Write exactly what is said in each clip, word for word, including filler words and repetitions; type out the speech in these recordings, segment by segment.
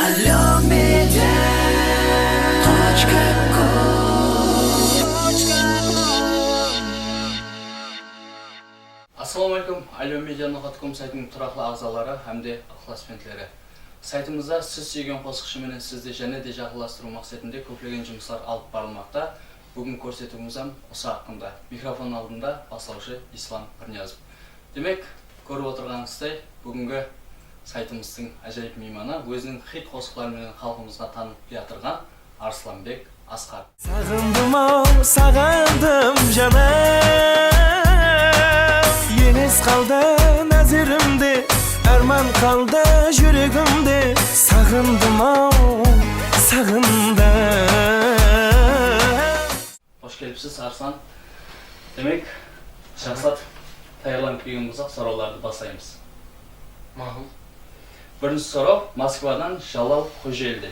Alyo media точка com. Assalamu alaykum, Alyo media noqat com saytınıń turaqlı aǵzaları hám de ıqlasbentleri. Saytımızda siz súygen qosıqshı menen sizdi jáne de jaqınlastırıw maqsetinde kóplegen jumıslar alıp barılmaqta. Búgin kórsetiwimiz hám usı haqqında. Mikrofon aldında baslawshı Islam Pirniyazov. Demek, kórip otırǵanıńızday, búgingi saytımızdıń ájayıp miymanı óziniń xit qosıqları menen xalqımızǵa tanıtıp kiyatırǵan Arslanbek Asqar. Saǵındım-aw, saǵındım, janım. Eles qaldı názerimde, árman qaldı júregimde. Saǵındım-aw, saǵındım. Xosh kelipsiz, Arslan. Demek, jaqsılap tayarlanıp kelgen bolsaq, sorawlardı baslaymız. Maqul. Birinshi soraw Moskvadan Jalal Xojeliden.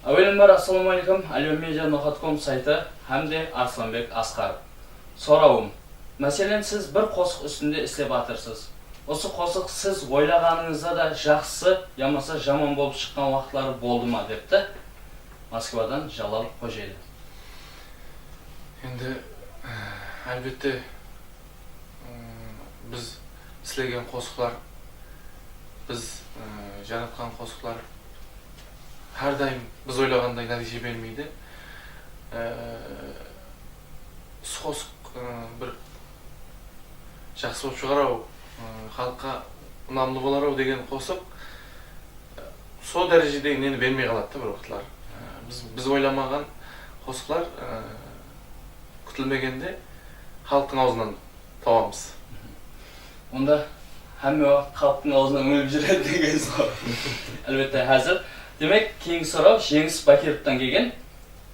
Áwelembir, assalamu alaykum, Alyo media noqat com saytı hám de Arslanbek Asqarov. Sorawım, máselen, siz bir qosıq ústinde islep atırsız. Usı qosıq siz oylaǵanıńızda da jaqsı yamasa jaman bolıp shıqqan waqıtları boldı ma, depti. Moskvadan Jalal Xojelin. Endi, álbette, ım, biz islegen qosıqlar, biz, ı, jaratqan qosıqlar hár dayım biz oylaǵanday nátiyje bermeydi. I, usı qosıq, ı, bir jaqsı bolıp shıǵar-aw, ı, xalıqqa unamlı bolar-aw degen qosıq, ı, sol dárejedegi neni bermey qaladı da bir waqıtlar. I, biz, biz oylamaǵan qosıqlar, ı, kútilmegende xalıqtıń awzınan tawamız. Onda hámme waqıt xalıqtıń awzınan ómelip júredi degen soraw. Álbette, házir. Demek, keyingi soraw Jeńis Bakirovtan kelgen.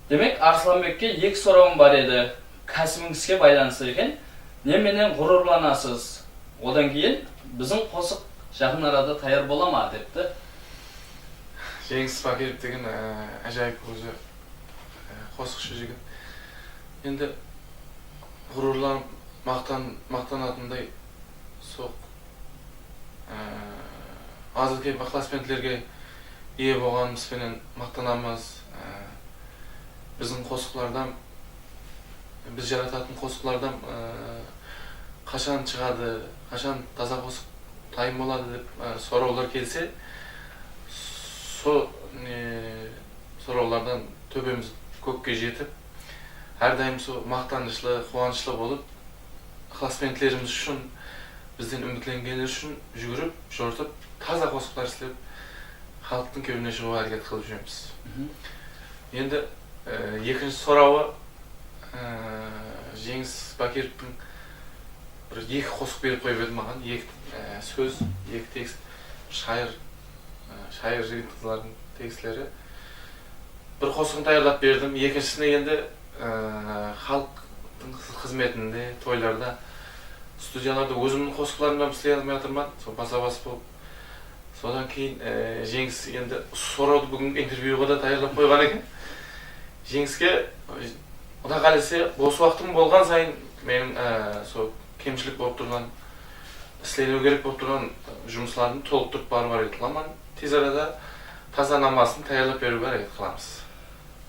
Demek, Arslanbekke eki sorawım bar edi. Kásibińizge baylanıslı eken. Ne menen ǵururlanasız? Odan keyin biziń qosıq jaqın arada tayar bola ma, depti. Jeńis Bakirov degen, e, ájayıp ózi, e, qosıqshı jigit. Endi ǵururlanıp maqtan-, maqtanatınday soq, e, azlı-kep ıqlasbentlerge iye bolǵanımız penen maqtanamız. E, biziń qosıqlardan, biz jaratatın qosıqlardan, e, qashan shıǵadı, qashan taza qosıq tayın boladı dep, e, sorawlar kelse, so-, ne, sorawlardan tóbemiz kókke jetip, hár dayım so maqtanıshlı, quwanıshlı bolıp, ıqlasbentlerimiz ushın, bizden úmitlengenler ushın júgirip, jortıp, taza qosıqlar islep, xalıqtıń kewline shıǵıwǵa háreket qılıp júremiz. Endi, e, ekinshi sorawı, e, Jeńis Bakirovtıń bir eki qosıq berip qoyıp edi maǵan, eki, e, sóz, eki tekst, shayır, e, shayır jigit-qızlardıń tekstleri. Bir qosıǵın tayarlap berdim, ekinshisine endi, e, xalıqtıń xız-, xızmetinde, toylarda, studiyalarda ózimniń qosıqlarımnan isley almay atırman, sol basa-bas bolıp. Sodan keyin, e, Jeńis endi usı sorawdı búgingi intervyuǵa da tayarlap qoyǵan eken. Jeńiske, Quda qálese, bos waqtım bolǵan sayın meniń, e, sol kemshilik bolıp turǵan, isleniwi kerek bolıp turǵan jumıslarımdı tolıqtırıp barıwǵa háreket qılaman. Tez arada taza namasın tayarlap beriwge háreket qılamız.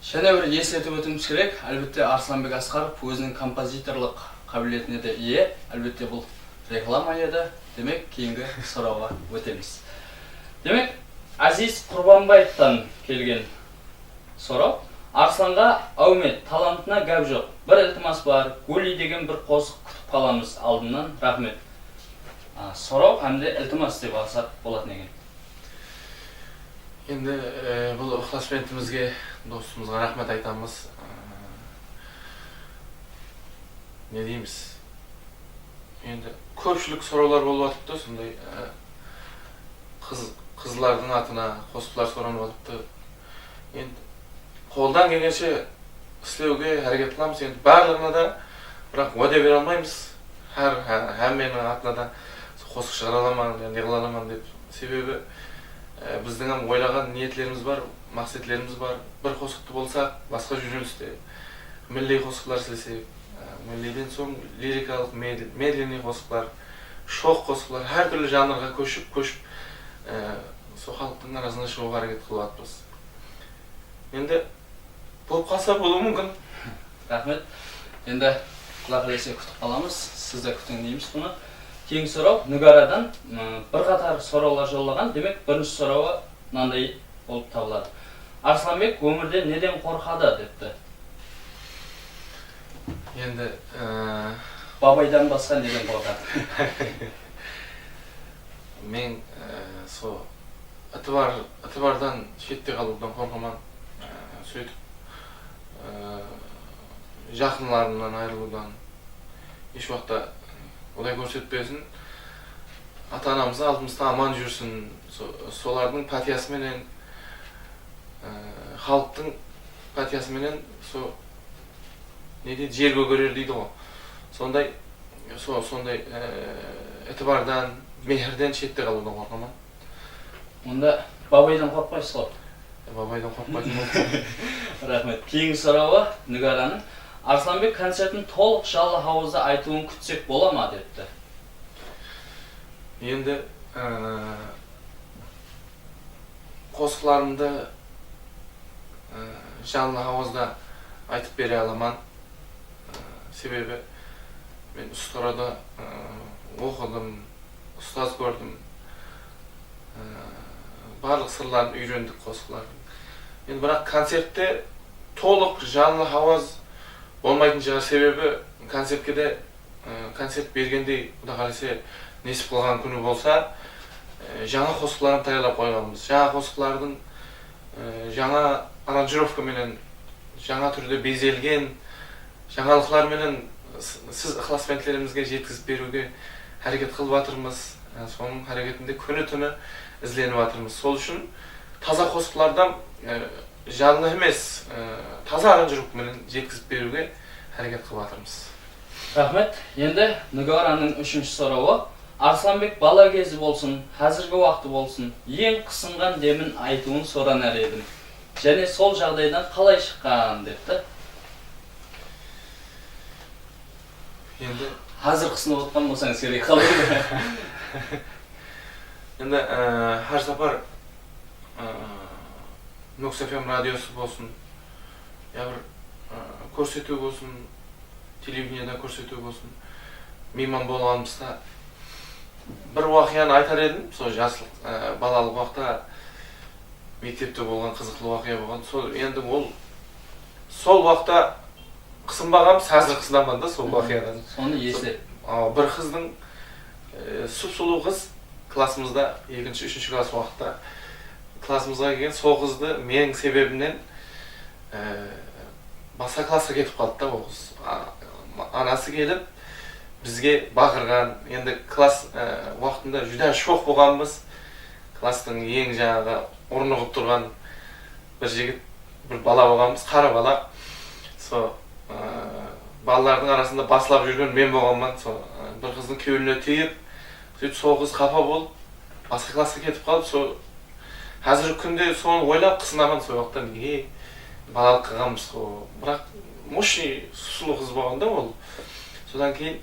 Jáne bir esletip ótiwimiz kerek, álbette, Arslanbek Asqarov óziniń kompozitorlıq qábiletine de iye. Álbette, bul reklama edi. Demek, keyingi sorawǵa ótemiz. Demek, Aziz Qurbanbaevtan kelgen soraw. Arslanǵa áwmet, talantına gáp joq. Bir iltimas bar, Guli degen bir qosıq kútip qalamız aldınnan. Raxmet. A, soraw hám de iltimas dep alsaq bolatın eken. Endi, e, bul ıqlasbentimizge, dostımızǵa raxmet aytamız. E, ne deymiz? Endi kópshilik sorawlar bolıp atıptı, sonday, e, qız, qızlardıń atına qosıqlar soranıp atıptı. Endi qoldan kelgenshe islewge háreket qılamız. Endi barlıǵına da, biraq wáde bere almaymız. Hár, há-, hámmeniń atına da qosıq shıǵara alaman, ya ne qıla alaman dep. Sebebi, e, bizdiń hám oylaǵan niyetlerimiz bar, maqsetlerimiz bar. Bir qosıqtı bolsa, basqa júneliste, milliy qosıqlar islesek, e, milliyden soń lirikalıq, med-, medlenniy qosıqlar, shoq qosıqlar, hár túrli janrǵa kóship, kóship, e, Sol xalıqtıń arasına shıǵıwǵa háreket qılıp atırmız. Endi bolıp qalsa bolıwı múmkin. Raxmet. Endi Quda qálese kútip qalamız, siz de kútiń deymiz bunı. Keyingi soraw Nigaradan, ım, bir qatar sorawlar jollaǵan. Demek, birinshi sorawı mınanday bolıp tabıladı. Arslanbek ómirde neden qorqadı, depti. Endi, e, Babaydan basqa neden qorqadı? Men, e, so itibar, itibardan shette qalıwdan qorqaman. E, sóytip, e, jaqınlarımnan ayrılıwdan, hesh waqıtta Quday kórsetpesin, ata-anamızdıń aldımızda aman júrsin. So-, solardıń pátiyası menen, e, xalıqtıń pátiyası menen so ne deydi, jer kógerer deydi ǵo. Sonday, so-, sonday, e, itibardan, mehirden shette qalıwdan qorqaman. Onda babaydan qorqpaysız ǵo? E, babaydan qorqpaytın boldım. Raxmet. Keyingi sorawı Nigaranıń, Arslanbek koncertin tolıq janlı hawazda aytıwın kútsek bola ma, depti. Endi, e, qosıqlarımdı, e, janlı hawazda aytıp bere alaman. E, sebebi men usı tuwrada, e, oqıdım, ustaz kórdim. E, barlıq sırların úyrendik qosıqlardıń. Endi biraq koncertte tolıq janlı hawaz bolmaytın shıǵar, sebebi koncertke de, e, koncert bergendey, Quda qálese, nesip qılǵan kúni bolsa, e, jańa qosıqların tayarlap qoyǵanbız. Jańa qosıqlardıń, e, jańa aranjirovka menen, jańa túrde bezelgen jańalıqlar menen s-, siz ıqlasbentlerimizge jetkizip beriwge háreket qılıp atırmız. E, sonıń háreketinde kúni-túni izlenip atırmız. Sol ushın taza qosıqlardan, e, janlı emes, e, taza aranjirovka menen jetkizip beriwge háreket qılıp atırmız. Raxmet. Endi Nigaranıń úshinshi sorawı. Arslanbek bala gezi bolsın, házirgi waqtı bolsın, eń qısınǵan demin aytıwın soranar edim. Jáne sol jaǵdaydan qalay shıqqan, depti. Endi házir qısınıp otqan bolsańız kerek, qalay? Endi, e, hár sapar, e, Nókis F M radiosı bolsın, ya bir, e, kórsetiw bolsın, televidenieda kórsetiw bolsın, miyman bolǵanımızda bir waqıyanı aytar edim, sol jaslıq, e, balalıq waqıtta mektepte bolǵan qızıqlı waqıya bolǵan. Sol, endi ol, sol waqıtta qısınbaǵanbız, házir qısınaman da sol waqıyadan. Sonı eslep. Awa, bir qızdıń, e, sup-sulıw qız klasımızda, ekinshi, úshinshi klass waqıtta klasımızǵa kelgen, sol qızdı meniń sebebimnen, e, basqa klassqa ketip qaldı da ol qız. A-, anası kelip, bizge baqırǵan, endi klass, e, waqtında júdá shoq bolǵanbız. Klasstıń eń jańaǵı urınıǵıp turǵan bir jigit, bir bala bolǵanbız, qara bala. Sol, e, balalardıń arasında baslap júrgen men bolǵanman. Sol, e, bir qızdıń kewlinde tiyip, sóytip sol qız qapa bolıp, basqa klassqa ketip qalıp, sol házirgi kúnde sonı oylap qısınaman, sol waqıtta nege balalıq qılǵanbız ǵo. Biraq мощный sup-sulıw qız bolǵan da ol. Sodan keyin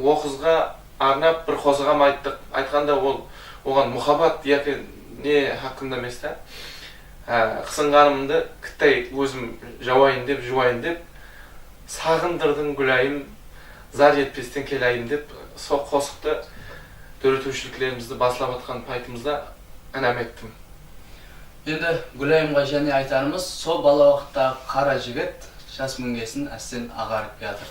o qızǵa arnap bir qosıǵam ayttıq. Aytqanda ol, oǵan muhabbat yaki ne haqqında emes ta. Há, qısınǵanımdı kittay ózim jawayın dep, juwayın dep, Saǵındırdıń, Gúlayım, zar etpesten kelayım dep, sol qosıqtı dóretiwshiliklerimizdi baslap atqan paytımızda inam ettim. Endi Gúlayımǵa jáne aytarımız, sol bala waqıttaǵı qara jigit jas mińgesin ásten aǵarıp kiyatır.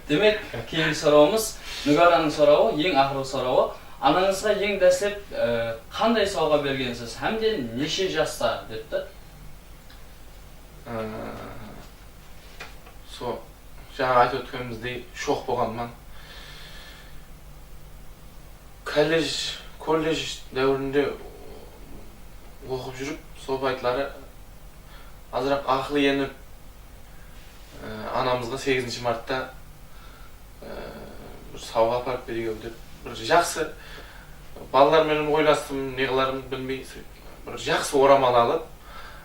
Demek, keyingi sorawımız, Nigaranıń sorawı, eń aqırǵı sorawı. Anańızǵa eń dáslep, e, qanday sawǵa bergensiz hám de neshe jasta, depti. E, sol, jańa aytıp ótkenimizdey, shoq bolǵanman. Kollej, kollej dáwirinde oqıp júrip, sol payıtları azıraq aqılı enip, e, anamızǵa segizinshi martta, e, bir sawǵa aparıp bereyik dep, bir jaqsı, balalar menen oylastım, ne qılarımdı bilmey, bir jaqsı oramal alıp,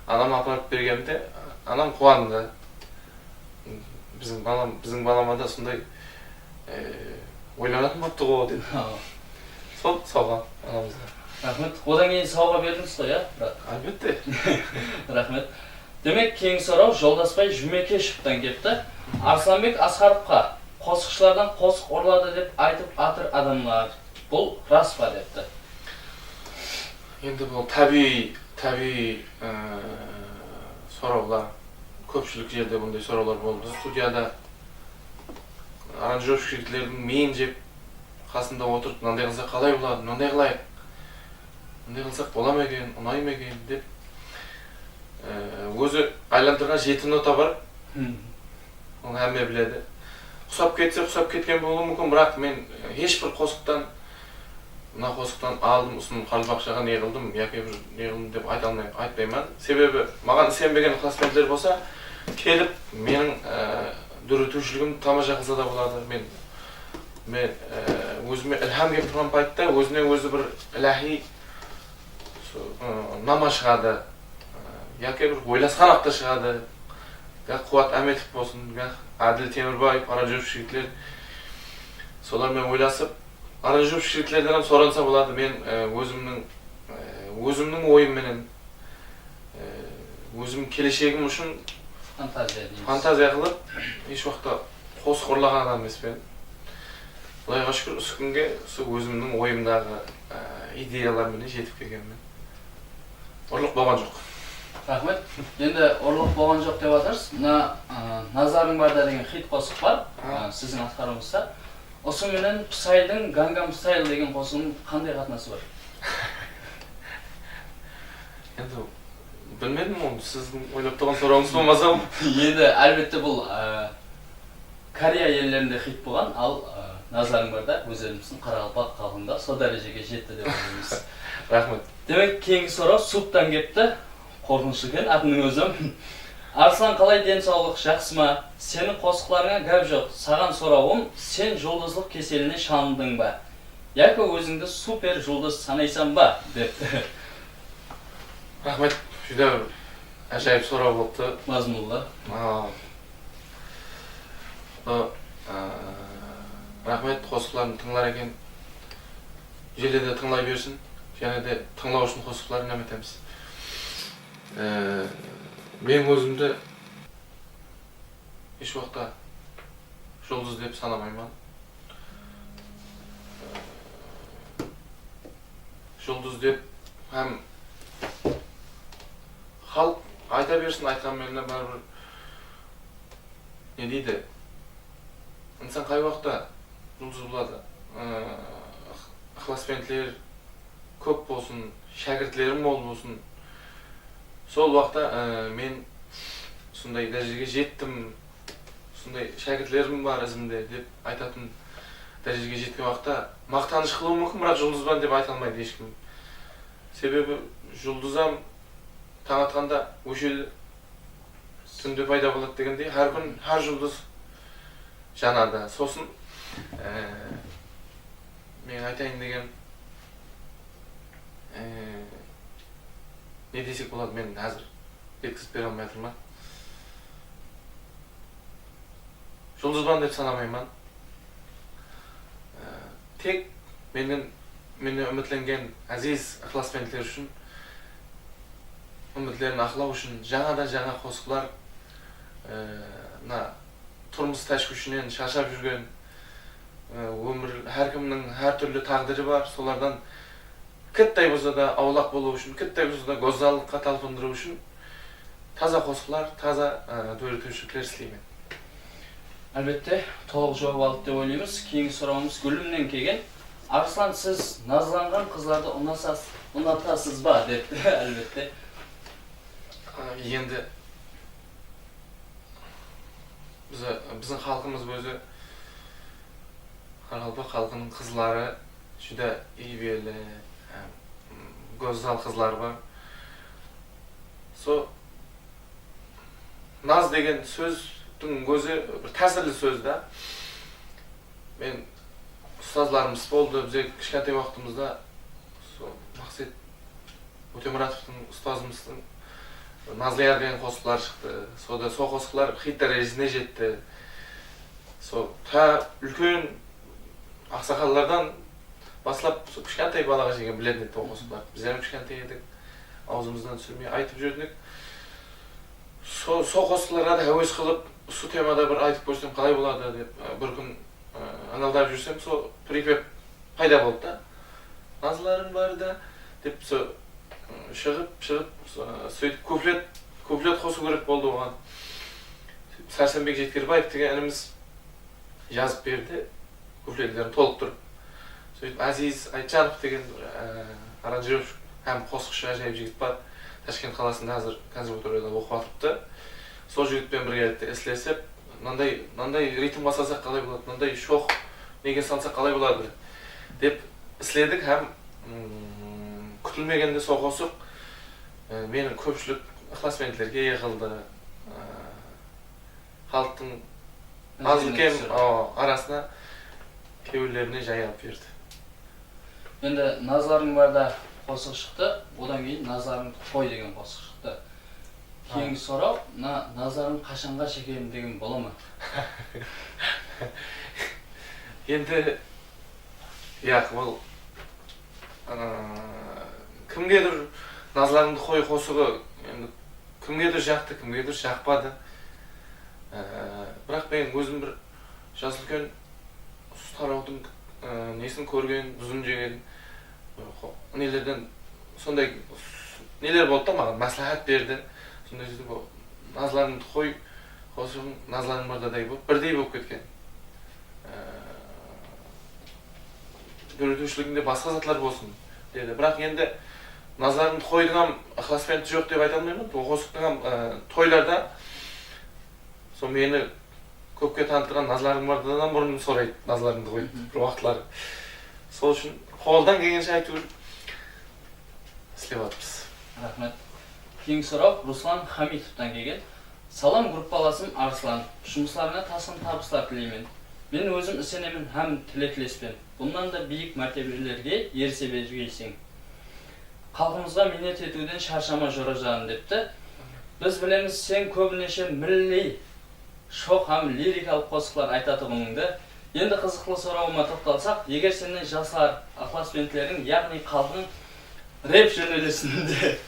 anam aparıp bergenimde, anam quwandı. Biziń balam, biziń balama da sonday, e, oylanatın bolıptı ǵo, dedi. Sol sawǵa anamızǵa. Raxmet. Odan keyin sawǵa berdińiz ǵoy, ya, brat? Álbette. Raxmet. Demek, keyingi soraw Joldasbay Jumekeshevtan kepti. Arıslanbek Asqarovqa qosıqshılardan qosıq urladı dep aytıp atır adamlar. Bul ras pa, depti. Endi bul tábiyiy, tábiyiy, e, sorawlar. Kópshilik jerde bunday sorawlar boldı. Studiyada aranjirovshik jigitlerdiń miyin jep, qasında otırıp, mınanday qılsaq qalay boladı, mınanday qılayıq, mınanday qılsaq bola ma eken, unay ma eken, dep, e, ózi aylandırǵan jeti nota bar. Onı hámme biledi. Usap ketse, usap ketken bolıwı múmkin, biraq men, e, hesh bir qosıqtan, mına qosıqtan aldım, usını qaraqalpaqshaǵa ne qıldım, yaki bir ne qıldım dep ayta almay, aytpayman. Sebebi maǵan isenbegen ıqlasbentler bolsa, kelip meniń, e, dóretiwshiligimdi tamasha qılsa da boladı. Men, men, e, ózime ilham kelip turǵan payıtta ózinen ózi bir iláhiy, so, ı, nama shıǵadı. I, yaki bir oylasqan haqta shıǵadı. Gah Quwat Ámetov bolsın, gah Ádil Temirbaev, aranjirovshik jigitler. Solar menen oylasıp, aranjirovshik jigitlerden hám soransa boladı. Men, e, ózimniń, e, ózimniń oyım menen, e, ózim keleshegim ushın fantaziya deymiz, fantaziya qılıp, hesh waqıtta qosıq urlaǵan adam emespen. Qudayǵa shúkir, usı kúnge usı ózimniń oyımdaǵı, e, ideyalar menen jetip kelgenmen. Urlıq bolǵan joq. Raxmet. Endi urlıq bolǵan joq dep atırsız. Mına, ı, Nazarıń barda degen xit qosıq bar, ha, ı, siziń atqarıwıńızda. Usı menen Psaydıń Gangnam Style degen qosıǵınıń qanday qatnası bar? Endi bilmedim, ol siziń oylap turǵan sorawıńız bolmasa. Endi, álbette, bul, ı, Koreya ellerinde xit bolǵan, al, ı, Nazarıń barda ózlerimizdiń qaraqalpaq xalqında sol dárejege jetti dep oylaymız. Raxmet. Demek, keyingi soraw Suptan kepti. Qorqınıshlı eken, atınıń ózi. Arıslan, qalay, densawlıq, jaqsı ma? Seniń qosıqlarıńa gáp joq. Saǵan sorawım, sen juldızlıq keseline shalındıń ba? Yaki ózińdi super juldız sanaysań ba? Depti. Raxmet, júdá bir ájayıp soraw bolıptı. Mazmunlı. A, a, raxmet, qosıqlarımdı tıńlar eken. Jelde de tıńlay bersin. Jáne de tıńlaw ushın qosıqlar ináwetemiz. E, men ózimdi hesh waqıtta juldız dep sanamayman. Juldız dep hám xalıq ayta bersin, aytqan menen baribir, ne deydi, insan qay waqıtta juldız boladı? Iı, ıqlasbentler kóp bolsın, shákirtlerim mol bolsın. Sol waqıtta, ıı, men usınday dárejege jettim, usınday shákirtlerim bar izimde dep aytatın dárejege jetken waqıtta maqtanısh qılıwı múmkin, biraq juldızban dep ayta almaydı hesh kim. Sebebi juldız hám tań atqanda óshedi, túnde payda boladı degendey, hár kún hár juldız janadı. Sosın, e, men aytayın degen, e, ne desek boladı, men házir jetkizip bere almay atırman. Juldızban dep sanamayman. E, tek mennen, mennen úmitlengen áziz ıqlasbentler ushın, úmitlerin aqlaw ushın jańadan jańa qosıqlar, e, mına turmıs táshwishinen sharshap júrgen, e, ómir, hár kimniń hár túrli táǵdiri bar, solardan kittay bolsa da awlaq bolıw ushın, kittay bolsa da gózzallıqqa talpındırıw ushın taza qosıqlar, taza, e, dóretiwshilikler isleymen. Álbette, tolıq juwap aldı dep oylaymız. Keyingi sorawımız Gúlimnen kelgen. Arıslan, siz nazlanǵan qızlardı unasas-, unatasız ba? Depti, álbette. A, endi Biz, biziń xalqımız ózi, qaraqalpaq xalqınıń qızları júdá iybeli, hám, mm, gózzal qızlar bar. Sol naz degen sózdiń ózi bir tásirli sóz da. Men ustazlarımız boldı, bize kishkentay waqtımızda sol Maqset Ótemuratovtıń, ustazımızdıń Nazlıyar degen qosıqları shıqtı. Soda sol qosıqlar xit dárejesine jetti. Sol ta úlken aqsaqallardan Baslap usı kishkentay balaǵa shekem biletin edi o qosıqlardı. Bizler hám kishkentay edik, awzımızdan túsirmey aytıp júrdik. So, so qosıqlarǵa da háwes qılıp, usı temada bir aytıp kórsem qalay boladı dep, e, bir kún, e, ańaldap júrsem, so pripep payda boldı da. Nazlarıń barda dep, so, ı, shıǵıp, shıǵıp, so, sóytip kuplet, kuplet qosıw kerek boldı oǵan. Sársenbek Jetkerbaev degen inimiz jazıp berdi, kupletlerin tolıqtırıp. Sóytip Aziz Aytjanov degen bir, e, aranjirovshik hám qosıqshı ájayıp jigit bar. Tashkent qalasında házir konservatoriyada oqıp atırıptı. Sol jigit penen birgelikte islesip, mınanday, mınanday ritmǵa salsaq qalay boladı, mınanday shoq nege salsaq qalay boladı dep isledik hám, mm, kútilmegende sol qosıq, e, meniń kópshilik ıqlasbentlerge yıǵıldı. E, xalıqtıń az-úlken, a, arasına, kewillerine jay alıp berdi. Endi Nazlarıń barda qosıǵı shıqtı, odan keyin Nazlarıńdı qoy degen qosıq shıqtı. Keyingi soraw, mına Nazlarıń qashanǵa shekem degen bola ma? Endi, yaq, ol, ıı, kimgedur Nazlarıńdı qoy qosıǵı, endi kimgedur jaqtı, kimgedur jaqpadı. Ee, biraq men ózim bir jas úlken usı tarawdıń, e, nesin kórgen, duzın jegen, e, qo-, nelerden sonday neler boldı da, maǵan másláhát berdi. Sonday sóytip, o, Nazlarıńdı qoy, qosıǵıń Nazlarıń bardaday bolıp, birdey bolıp ketken. E, dóretiwshiligińde basqa zatlar bolsın, dedi. Biraq endi Nazlarıńdı qoydıń hám ıqlasbenti joq dep ayta almayman. O qosıqtıń hám, e, toylarda sol meni kópke tanıttırǵan Nazlarıń bardadan burın soraydı, Nazlarıńdı qoy, bir waqıtları. Sol ushın qoldan kelgenshe áytewir islep atırmız. Raxmet. Keyingi soraw Ruslan Hamitovtan kelgen. Salam, gruppalasım Arslan. Jumıslarıńa tasqın tabıslar tileymen. Men ózim isenemen hám tileklespen. Bunnan da biyik mártebelerge erise bergeyseń. Xalqımızǵa miynet etiwden sharshama, Jorajan, depti. Biz bilemiz, sen kóbineshe milliy, shoq hám lirikalıq qosıqlar aytatuǵınıńdı. Endi qızıqlı sorawıma toqtalsaq, eger sennen jaslar, ıqlasbentleriń, yaǵnıy xalqıń rep jónelisinde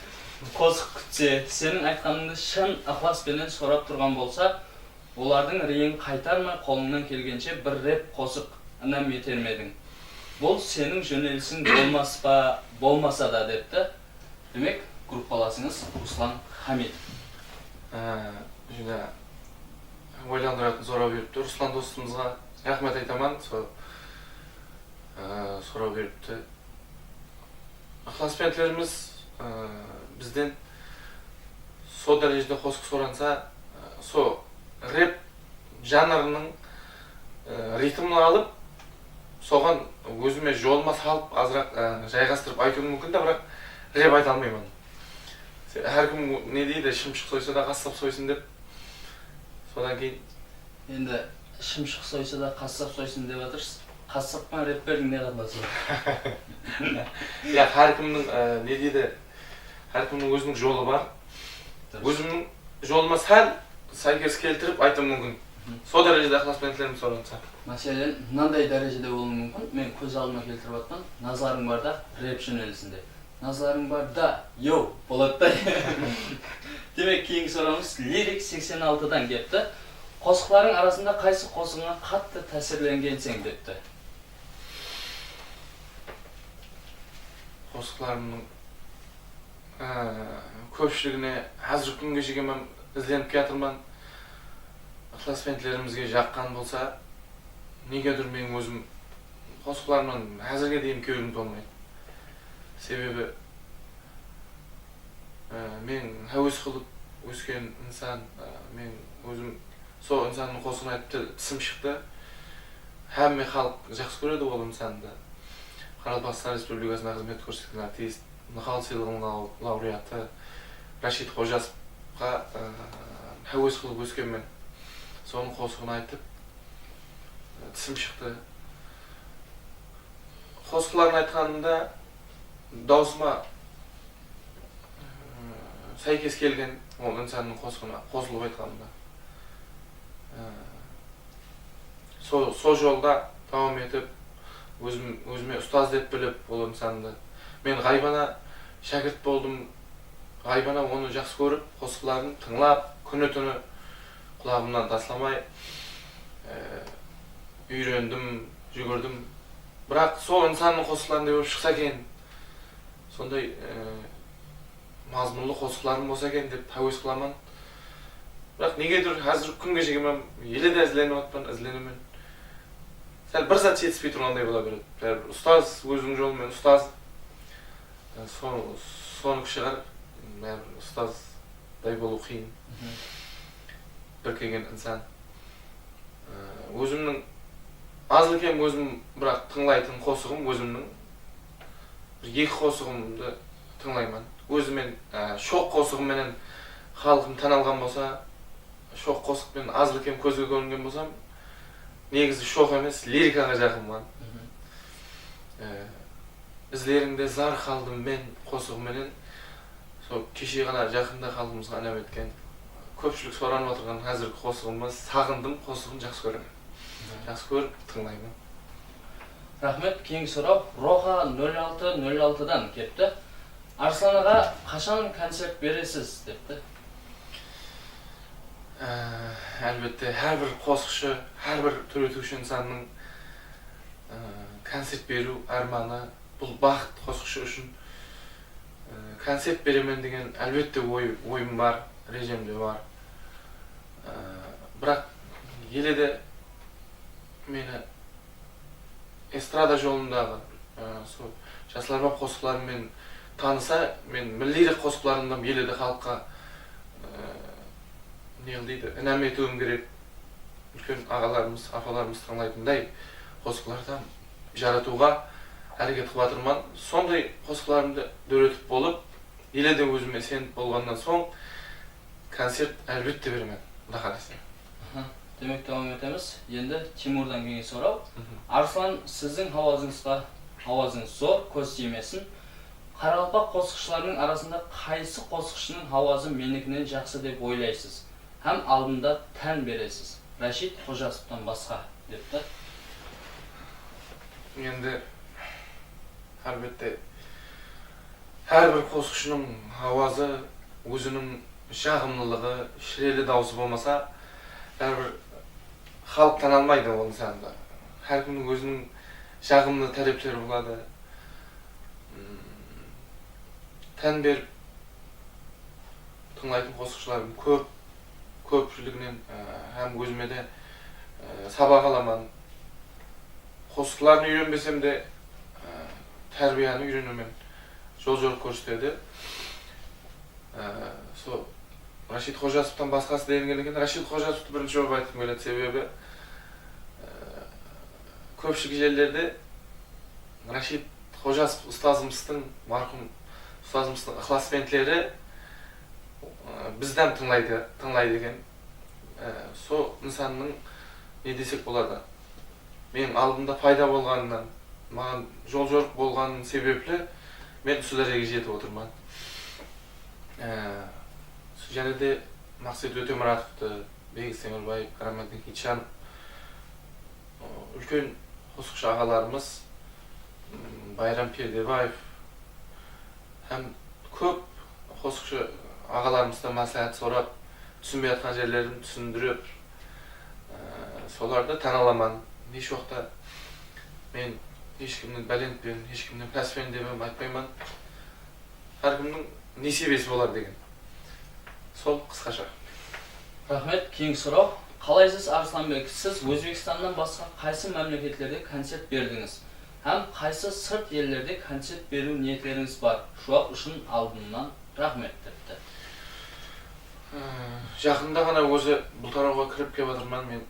qosıq kútse, seniń aytqanıńdı shın ıqlas penen sorap turǵan bolsa, olardıń reyin qaytarmay, qolıńnan kelgenshe bir rep qosıq inam eter me ediń? Bul seniń jónelisiń bolmas pa, bolmasa da, depti. Demek, gruppalasıńız Ruslan Hamidov. Á, júdá oylandıratuǵın soraw beripti. Ruslan dostımızǵa raxmet aytaman, sol, á, soraw beripti. Iqlasbentlerimiz, ı, bizden sol dárejede qosıq soransa, ı, sol rep janrınıń, ı, ritmin alıp, soǵan ózime jolıma salıp, azıraq, ı, jayǵastırıp aytıwım múmkin da, biraq rep ayta almayman. Se-, hár kim ne deydi, shımshıq soysa da qassap soysın dep. Sodan keyin Endi shımshıq soysa da qassap soysın dep atırsız. Qassap penen repperdiń ne qatnası bar? Ya, hár kimniń, e, ne deydi, hár kimniń óziniń jolı bar. Durıs. Ózimniń jolıma sál sáykes keltirip aytıwım múmkin. Sol dárejede ıqlasbentlerim soransa. Máselen, mınanday dárejede bolıwı múmkin, men kóz aldıma keltirip atpan, Nazlarıń barda rep jónelisinde. Nazlarıń bar da, yow, boladı da. Demek, keyingi sorawımız Lirik seksen altıdan kelipti. Qosıqlarıń arasında qaysı qosıǵıńa qattı tásirlengenseń, depti. Qosıqlarımnıń, e, kópshiligine házirgi kúnge shekem izlenip kiyatırman. Iqlasbentlerimizge jaqqan bolsa, negedur meniń ózim qosıqlarımnan házirge deyin kewlim tolmaydı. Sebebi, e, men háwes qılıp ósken insan, e, men ózim sol insannıń qosıǵın aytıp til-, tisim shıqtı. Hámme xalıq jaqsı kóredi ol insandı. Qaraqalpaqstan Respublikasına xızmet kórsetken artist, Nıhal sıylıǵınıń lau-, laureatı Rashid Xojasovqa, e, háwes qılıp óskenmen. Sonıń qosıǵın aytıp, e, tisim shıqtı. Qosıqların aytqanımda dawısıma, ı, sáykes kelgen ol insannıń qosıǵına qosılıp aytqanımda. I, so-, sol jolda dawam etip, Ózim, ózime ustaz dep bilip, ol insandı. Men Ǵaybana shákirt boldım. Ǵaybana onı jaqsı kórip, qosıqların tıńlap, kúni-túni qulaǵımnan taslamay, e, úyrendim, júgirdim. Biraq sol insannıń qosıqlarınday bolıp shıqsa eken, sonday, e, mazmunlı qosıqlarım bolsa eken dep háwes qılaman. Biraq negedur házirgi kúnge shekem ele de izlenip atpan, izlenemen. Sál bir zat jetispey turǵanday bola beredi. Báribir ustaz, óziniń jolı menen ustaz. E, son-, sonıki shıǵar, báribir ustazday bolıw qıyın. Bir kelgen insan. Ee, ózimniń azlı-kem ózim biraq tıńlaytın qosıǵım ózimniń bir eki qosıǵımdı tıńlayman. Ózim men, e, shoq qosıǵım menen xalqım tan alǵan bolsa, shoq qosıq penen azlı-kem kózge kóringen bolsam, negizi shoq emes, lirikaǵa jaqınman. Ee, Izlerińde zar qaldım men qosıǵı menen sol keshe ǵana jaqında xalqımızǵa inam etken, kópshilik soranıp atırǵan házirgi qosıǵımız Saǵındım qosıǵın jaqsı kóremen. Jaqsı kórip tıńlayman. Raxmet. Keyingi soraw Roxa nol altı nol altıdan kepti. Arıslan aǵa, qashan koncert beresiz? Depti. Á, álbette, hár bir qosıqshı, hár bir dóretiwshi insannıń, á, koncert beriw ármanı, bul baxıt qosıqshı ushın. Á, koncert beremen degen, álbette, oy-, oyım bar, rejemde bar. Á, biraq ele de meni estrada jolındaǵı, e, sol jaslarman qosıqlarım menen tanısa, men milliy qosıqlarımdı ele de xalıqqa, e, ne deydi, inam etiwim kerek. Úlken aǵalarımız, apalarımız tıńlaytınday qosıqlardı jaratıwǵa háreket qılıp atırman. Sonday qosıqlarımdı dóretip bolıp, ele de ózime isenip bolǵannan soń, koncert, álbette, beremen, Quda qálese. Aha. Demek, dawam etemiz. Endi Timurdan keyingi soraw. Arıslan, siziń hawazıńızǵa, hawazıńız zor, kóz tiymesin. Qaraqalpaq qosıqshılarınıń arasında qaysı qosıqshınıń hawazı menikinen jaqsı dep oylaysız hám aldında tán beresiz? Rashid Xojasovtan basqa, depti. Endi, álbette, hár bir qosıqshınıń hawazı, óziniń jaǵımlılıǵı, shireli dawısı bolmasa, báribir xalıq tana almaydı ol insandı. Hár kimniń óziniń jaǵımlı tárepleri boladı. Mm, tán berip tıńlaytın qosıqshılarım kóp, kópshiliginen, e, hám ózime de, e, sabaq alaman. Qosıqların úyrenbesem de, e, tárbiyanı úyrenemen. Jol-jorıq kórsetedi. E, sol Rashid Xojasovtan basqası degim kelgen. Rashid Xojasovtı birinshi bolıp aytqım keledi, sebebi, e, kópshilik jerlerde Rashid Xojasov ustazımızdıń, marhum ustazımızdıń ıqlasbentleri, e, bizden tıńlaydı, tıńlaydı eken. E, sol insannıń, ne desek boladı, meniń aldımda payda bolǵanınan, maǵan jol-jorıq bolǵanı sebepli men usı dárejege jetip otırman. E, jáne de Maqset Ótemuratovtı, Begis Temirbaev, Karamatdin Hitsjanov, úlken qosıqshı aǵalarımız, m, Bayram Perdebaev hám kóp qosıqshı aǵalarımızdan másláhát sorap, túsinbey atqan jerlerimdi túsindirip, e, solardı tán alaman. Hesh waqıtta men hesh kimnen bálentpen, hesh kimnen páspen dep hám aytpayman. Hár kimniń nesibesi bolar degen. Sol qısqasha. Raxmet. Keyingi soraw. Qalaysız, Arıslanbek? Siz Ózbekstannan basqa qaysı mámleketlerde koncert berdińiz? Hám qaysı sırt ellerde koncert beriw niyetlerińiz bar? Juwap ushın aldınnan raxmet, depti. Ee, Jaqında ǵana ózi bul tarawǵa kirip kep atırman men. Ee,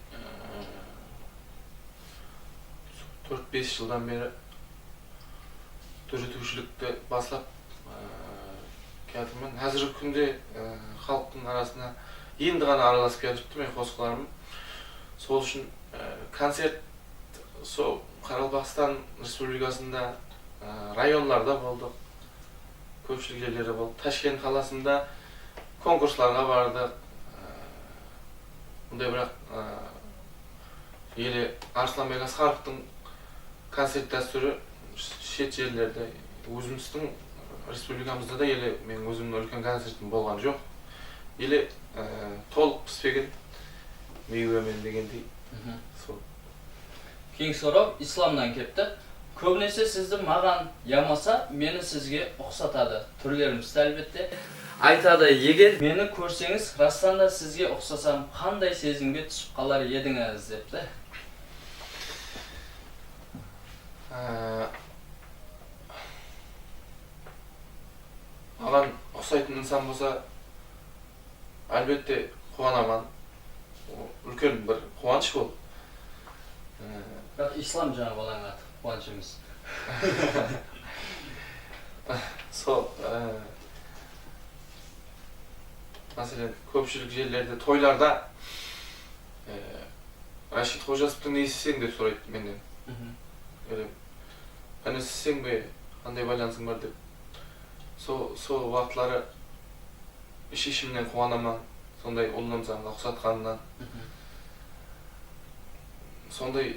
tórt-bes jıldan beri dóretiwshilikti baslap, e, kiyatırman. Házirgi kúnde, e, xalıqtıń arasına endi ǵana aralasıp kiyatırıptı meniń qosıqlarım. Sol ushın, e, koncert sol Qaraqalpaqstan Respublikasında, e, rayonlarda boldıq. Kópshilik jerlerde boldıq. Tashkent qalasında konkurslarǵa bardıq. E, bunday biraq, e, ele Arıslanbek Asqarovtıń koncert dástúri shet jerlerde, ózimizdiń respublikamızda da ele meniń ózimniń úlken koncertim bolǵan joq. Ele, e, tolıq pispegen miywemen degendey. Sol. Keyingi soraw Islamnan kepti. Kóbinese sizdi maǵan yamasa meni sizge uqsatadı. Túrlerimiz de, álbette. Aytadı, eger meni kórseńiz, rastan da sizge uqsasam, qanday sezimge túsip qalar edińiz, depti. Á, maǵan uqsaytın insan bolsa, álbette, quwanaman. Ol úlken bir quwanısh ol. Á, Biraq Islam jańa balańa artıq quwanısh emes. Sol, á, máselen, kópshilik jerlerde, toylarda, á, Rashid Xojasovtıń ne isteseń dep soraydı mennen. Ele, qáne isteseń be, qanday baylanısıń bar dep. Sol, sol waqıtları ish-ishimnen quwanaman, sonday ullı insanǵa uqsatqanınan. Sonday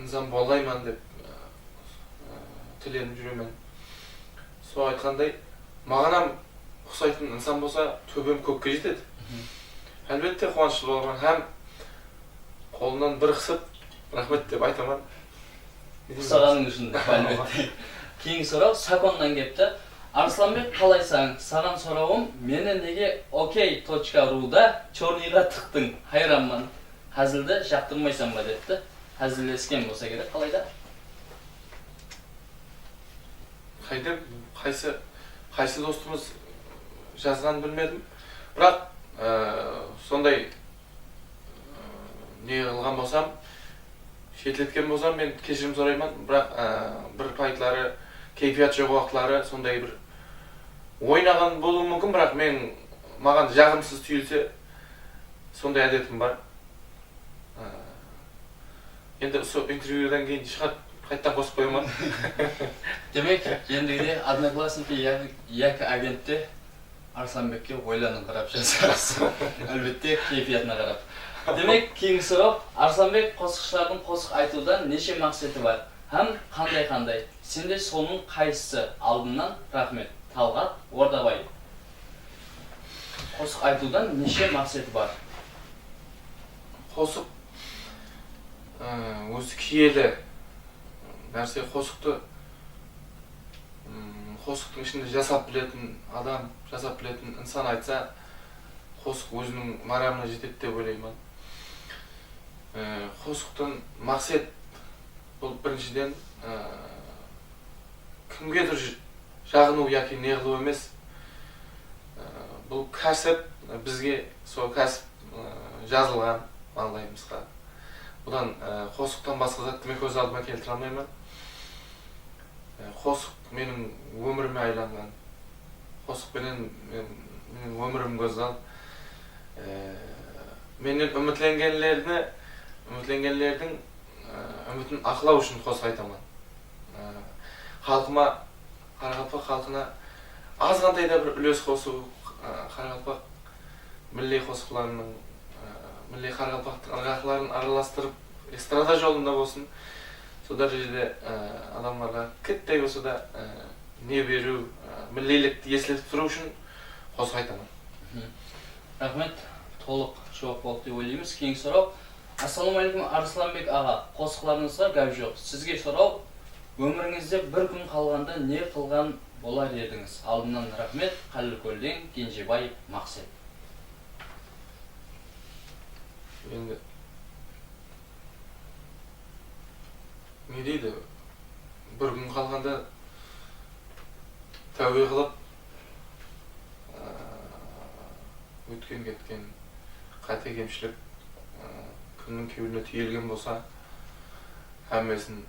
insan bolayman dep, e, e, tilenip júremen. Sol aytqanday, maǵan hám uqsaytın insan bolsa, tóbem kókke jetedi. Álbette, quwanıshlı bolaman hám qolınan bir qısıp, raxmet dep aytaman. Uqsaǵanıń ushın, álbette. Keyingi soraw Sakonnan kepti. Arıslanbek, qalaysań? Saǵan sorawım, meni nege okey tochka ruda chornıyǵa tıqtıń? Hayranman. Házildi jaqtırmaysań ba, depti. Házillesken bolsa kerek, qalayda? Qáyde, qaysı, qaysı dostımız jazǵanın bilmedim. Biraq, e, sonday, e, ne qılǵan bolsam, shetletken bolsam, men keshirim sorayman. Biraq, e, bir payıtları, keypiyat joq waqıtları sonday bir oynaǵan bolıwı múmkin, biraq men, maǵan jaǵımsız túyilse, sonday ádetim bar. Á, endi usı intervyudan keyin shıǵarıp, qaytadan qosıp qoyaman. Demek, endigide Odnoklassniki ya- yaki agentte Arıslanbekke oylanıp qarap jazarız. Álbette, keypiyatına qarap. Demek, keyingi soraw, Arıslanbek, qosıqshılardıń qosıq aytıwdan neshe maqseti bar hám qanday-qanday? Sende sonıń qaysısı? Aldınnan raxmet. Talǵat Ordabay. Qosıq aytıwdan neshe maqseti bar? Qosıq, ı, ózi kiyeli nárse. Qosıqtı, ım, qosıqtıń ishinde jasap biletin adam, jasap biletin insan aytsa, qosıq óziniń maramına jetedi dep oylayman. I, qosıqtan maqset bul birinshiden, ı, kimgedur j- jaǵınıw yaki ne qılıw emes. I, bul kásip, bizge sol kásip, ı, jazılǵan mańlayımızǵa. Budan, ı, qosıqtan basqa zattı men kóz aldıma keltire almayman. I, qosıq meniń ómirime aylanǵan. Qosıq penen men, meniń ómirim gózzal. I, mennen úmitlengenlerdi, úmitlengenlerdiń, ı, úmitin aqlaw ushın qosıq aytaman. I, xalqıma, qaraqalpaq xalqına azǵantay da bir úles qosıw, ı, qaraqalpaq milliy qosıqlarınıń, ı, milliy qaraqalpaqtıń ırǵaqların aralastırıp, estrada jolında bolsın, sol dárejede, ı, adamlarǵa kittey bolsa da, ı, ne beriw, ı, milliylikti esletip turıw ushın qosıq aytaman. Raxmet, tolıq juwap boldı dep oylaymız. Keyingi soraw. Assalawma áleykum, Arıslanbek aǵa. Qosıqlarıńızǵa gáp joq. Sizge soraw, ómirińizde bir kún qalǵanda ne qılǵan bolar edińiz? Aldınnan raxmet, Qálilkólden Kenjebay Maqset. Endi ne deydi, bir kún qalǵanda táwbe qılıp, ıı, ótken-ketken qáte-kemshilik, ıı, kimniń kewline túyilgen bolsa, hámmesin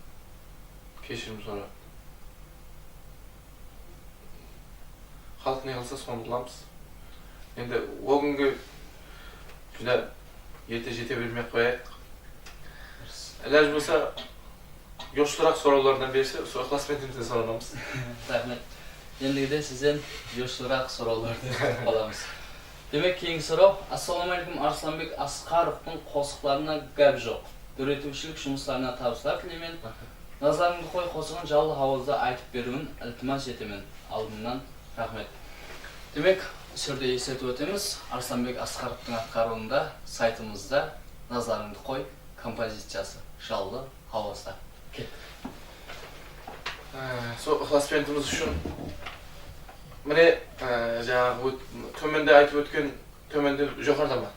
keshirim sorap, xalıq ne qılsa, sonı qılamız. Endi ol kúnge júdá erte jete bermey-aq qoyayıq. Ilaj bolsa, yoshlırak sorawlardan berse, usı ıqlas penen de soranamız. Raxmet. Endigide sizden yoshlırak sorawlardı kútip qalamız. Demek, keyingi soraw. Assalawma áleykum, Arıslanbek Asqarovtıń qosıqlarına gáp joq. Dóretiwshilik jumıslarına tabıslar tileymen. Nazlarıńdı qoy qosıǵın jallı hawazda aytıp beriwin iltimas etemen aldımnan. Raxmet. Demek, usı jerde esletip ótemiz, Arıslanbek Asqarovtıń atqarıwında saytımızda Nazlarıńdı qoy kompoziciyası jallı hawazda. Kettik. Á, sol ıqlasbentimiz ushın, mine, á, jańaǵı ót-, tómende aytıp ótken, tómende, joqarıda ma?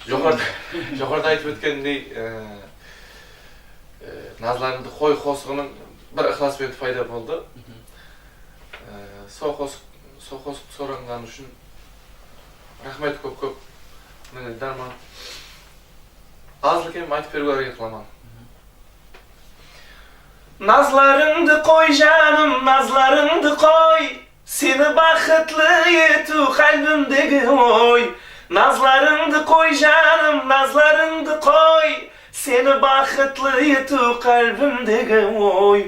Joqarıda, joqarıda aytıp ótkenindey, á, á, Nazlarıńdı qoy qosıǵınıń bir ıqlasbenti payda boldı. Á, sol qosıq, sol qosıq soranǵanı ushın raxmet kóp-kóp, minnetdarman. Azlı-kem aytıp beriwge háreket qılaman. Nazlarıńdı qoy, janım, nazlarıńdı qoy. Seni baxıtlı etiw qálbimdegi oy. Nazlarıńdı qoy, janım, nazlarıńdı qoy. Seni baxıtlı etiw qálbimdegi oy.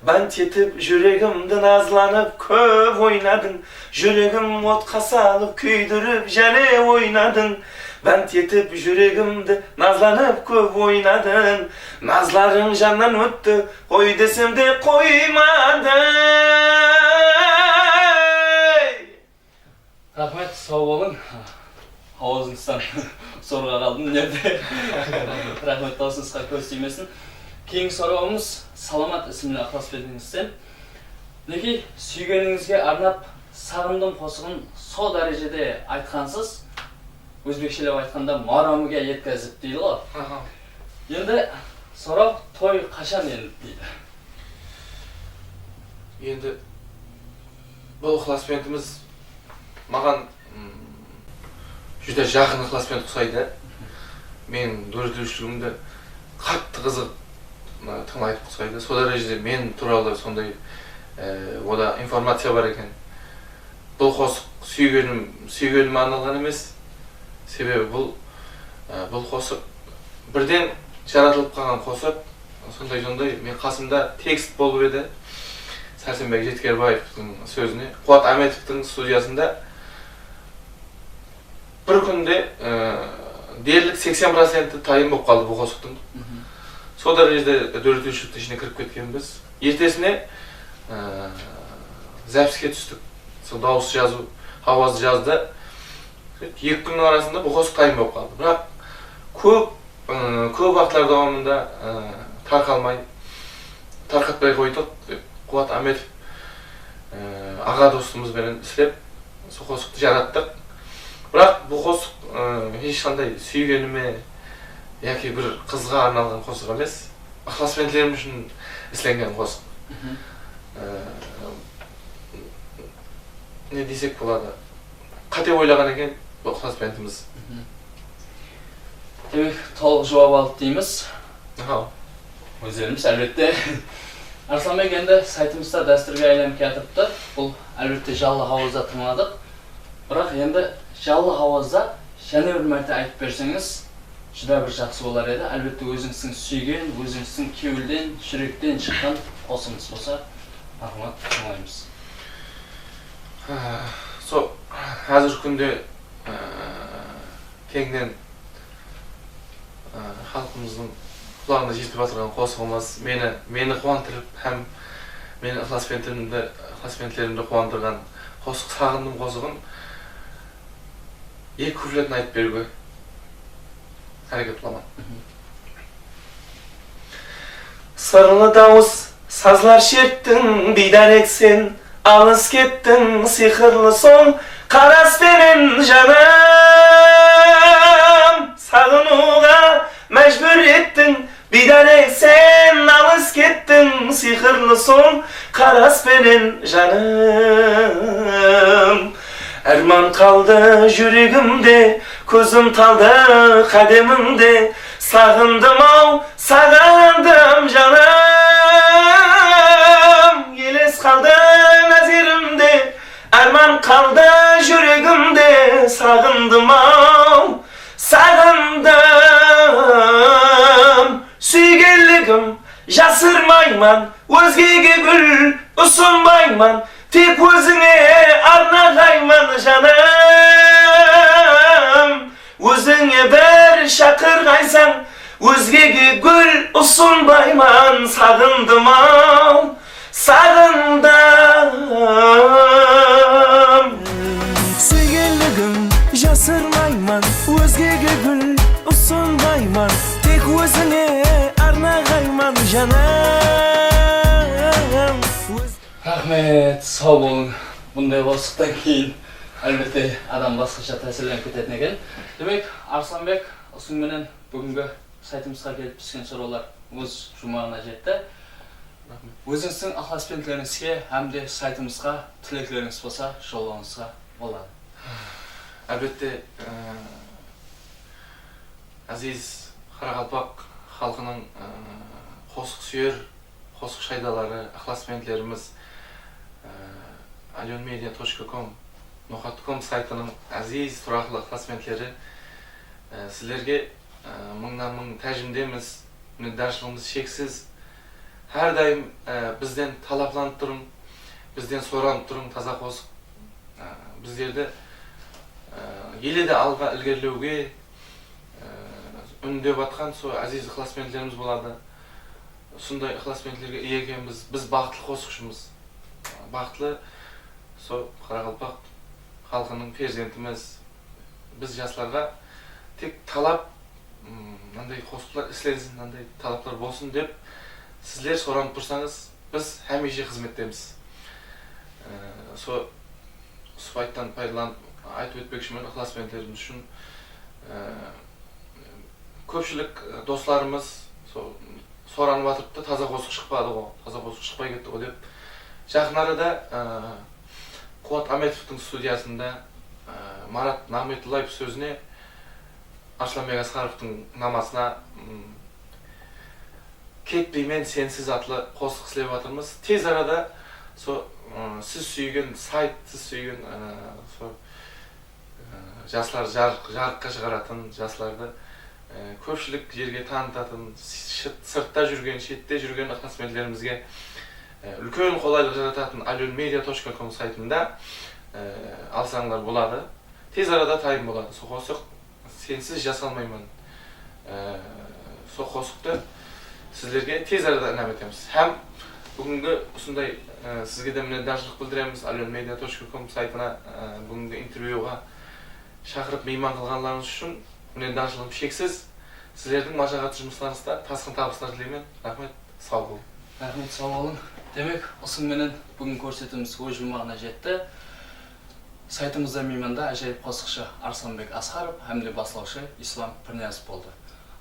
Bánt etip júregimdi nazlanıp kóp oynadıń. Júregim otqa salıp kúydirip jáne oynadıń. Bánt etip júregimdi nazlanıp kóp oynadıń. Nazlarıń jannan ótti, qoy desem de qoymadıń. Raxmet, saw bolıń. Hawazıńızdan sorǵa qaldım, mine de. Raxmet, dawısıńızǵa kóz tiymesin. Keyingi sorawımız Salamat ismli ıqlasbentińizden. Minekey, súygenińizge arnap Saǵındım qosıǵın sol dárejede aytqansız, ózbekshelep aytqanda, maramıga yetkazdık deydi ǵo. Aha. Endi soraw, toy qashan endi deydi. Endi bul ıqlasbentimiz maǵan, mm, júdá jaqın ıqlasbent qusaydı. Meniń dóretiwshiligimdi qattı qızıǵıp, ı, tıńlaydı qusaydı. Sol dárejede men tuwralı sonday, ı, oda informaciya bar eken. Bul qosıq súygenim, súygenime arnalǵan emes. Sebebi bul, ı, bul qosıq birden jaratılıp qalǵan qosıq. Sonday-sonday, men qasımda tekst bolıp edi. Sársenbek Jetkerbaevtıń sózine, Quwat Ámetovtıń studiyasında bir kúnde, e, derlik seksen procenti tayın bolıp qaldı bul qosıqtıń. Mhm. Sol dárejede dóretiwshiliktiń ishine kirip ketkenbiz. Ertesine, e, zapiske tústik. Sol dawıs jazıw, hawazdı jazdı. Eki kúnniń arasında bul qosıq tayın bolıp qaldı. Biraq kóp Iı, kóp waqıtlar dawamında, ıı, tarqalmay, tarqatpay qoydıq dep, Quwat Ámetov, ıı, aǵa dostımız benen islep, sol qosıqtı jarattıq. Biraq bul qosıq, ıı, hesh qanday súygenime yaki bir qızǵa arnalǵan qosıq emes. Iqlasbentlerim ushın islengen qosıq. Mhm. Iı, ne desek boladı? Qáte oylaǵan eken bul ıqlasbentimiz. Mhm. Demek, tolıq juwap aldı deymiz. Aha. Ózlerimiz, álbette. Arıslanbek, endi saytımızda dástúrge aylanıp kiyatırıptı. Bul, álbette, jallı hawazda tıńladıq. Biraq endi jallı hawazda jáne bir márte aytıp berseńiz, júdá bir jaqsı bolar edi. Álbette, ózińizdiń súygen, ózińizdiń kewilden, júrekten shıqqan qosıǵıńız bolsa, marhamat, tıńlaymız. Sol házirgi kúnde, e, keńnen, e, xalqımızdıń qulaǵına jetip atırǵan qosıǵımız, meni, meni quwandırıp hám meni ıqlasbentlerimdi, ıqlasbentlerimdi quwandırǵan qosıq, Saǵındım qosıǵın eki kupletin aytıp beriwge háreket qılaman. Mhm. Sırlı dawıs, sazlar sherttiń, biydárek sen, alıs kettiń, sıyqırlı soń, qaras penen janım. Saǵınıwǵa májbúr ettiń, biydárek sen, alıs kettiń, sıyqırlı soń, qaras penen janım. Árman qaldı júregimde, kózim taldı qádemińde, saǵındım-aw, saǵındım, janım. Eles qaldı názerimde, árman qaldı júregimde, saǵındım-aw, saǵındım. Súygenligim jasırmayman, ózgege gúl usınbayman, tek ózińe arnaǵayman, janım. Ózińe bir shaqırǵaysań, ózgege gúl Usınbayman, saǵındım-aw, saǵındım. Súygenligim jasırmayman, ózgege gúl usınbayman, tek ózińe arnaǵayman, janım. Óz- Raxmet, saw bolıń. Bunday qosıqtan keyin, álbette, adam basqasha tásirlenip ketetin eken. Demek, Arıslanbek, usınıń menen búgingi saytımızǵa kelip túsken sorawlar óz juwmaǵına jetti. Raxmet. Ózińizdiń ıqlasbentligińizge hám de saytımızǵa tileklerińiz bolsa, jollawıńızǵa boladı. Álbette, e, áziz qaraqalpaq xalqınıń, e, qosıq súyer, qosıq shaydaları, ıqlasbentlerimiz, e, alyonmedia точка ком, noqat ком saytınıń áziz turaqlı ıqlasbentleri, e, sizlerge, e, mıńnan mıń tájimdemiz, minnetdarshılıǵımız sheksiz. Hár dayım, e, bizden talaplanıp turıń, bizden soranıp turıń taza qosıq. E, bizlerdi, e, ele de alǵa ilgerilewge, e, úndep atqan sol áziz ıqlasbentlerimiz boladı. Usınday ıqlasbentlerge iye ekenbiz. Biz baxıtlı qosıqshımız. Baxıtlı sol qaraqalpaq xalqınıń perzentimiz. Biz jaslarǵa tek talap, m, mınanday qosıqlar islensin, mınanday talaplar bolsın dep sizler soranıp tursańız, biz hámiyshe xızmettemiz. E, so-, usı payıttan paydalanıp aytıp ótpekshimen ıqlasbentlerimiz ushın, e, kópshilik, e, doslarımız so-, soranıp atırıptı, taza qosıq shıqpadı ǵo, taza qosıq shıqpay ketti ǵo dep. Jaqın arada, e, Quwat Ámetovtıń studiyasında, e, Marat Naǵmetullaev sózine, Arıslanbek Asqarovtıń namasına, m, Ketpeymen sensiz atlı qosıq islep atırmız. Tez arada so, ı, siz súygen sayt, siz súygen, ı, so, ı, jaslar jarıq-, jarıqqa shıǵaratın, jaslardı, ı, kópshilik jerge tanıtatın, shıt-, sırtta júrgen, shette júrgen ıqlasbentlerimizge, ı, úlken qolaylıq jaratatın alyonmedia точка ком saytında, ı, alsańlar boladı. Tez arada tayın boladı. Sol qosıq Sensiz jasalmayman. E, sol qosıqtı sizlerge tez arada inam etemiz. Hám búgingi usınday, e, sizge de minnetdarshılıq bildiremiz, alyonmedia точка ком saytına, e, búgingi intervyuǵa shaqırıp miyman qılǵanlarıńız ushın minnetdarshılıǵım sheksiz. Sizlerdiń mashaǵatlı jumıslarıńızda tasqın tabıslar tileymen. Raxmet, saw bolıń. Raxmet, saw bolıń. Demek, usınıń menen búgingi kórsetiwimiz óz juwmaǵına jetti. Saytımızda miymanda ájayıp qosıqshı Arıslanbek Asqarov hám de baslawshı Islam Pirniyazov boldı.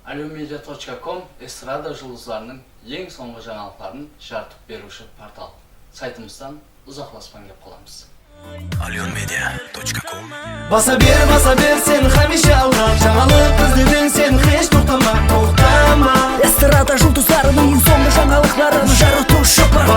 Alyonmedia точка ком estrada juldızlarınıń eń sońǵı jańalıqların jarıtıp beriwshi portal. Saytımızdan uzaqlaspan kep qalamız. Alyonmedia точка ком. Basa ber, basa ber sen hámiyshe alǵa. Jańalıq izlewden sen hesh toqtama, toqtama. Estrada juldızlarınıń eń sońǵı jańalıqların jarıtıwshı portal.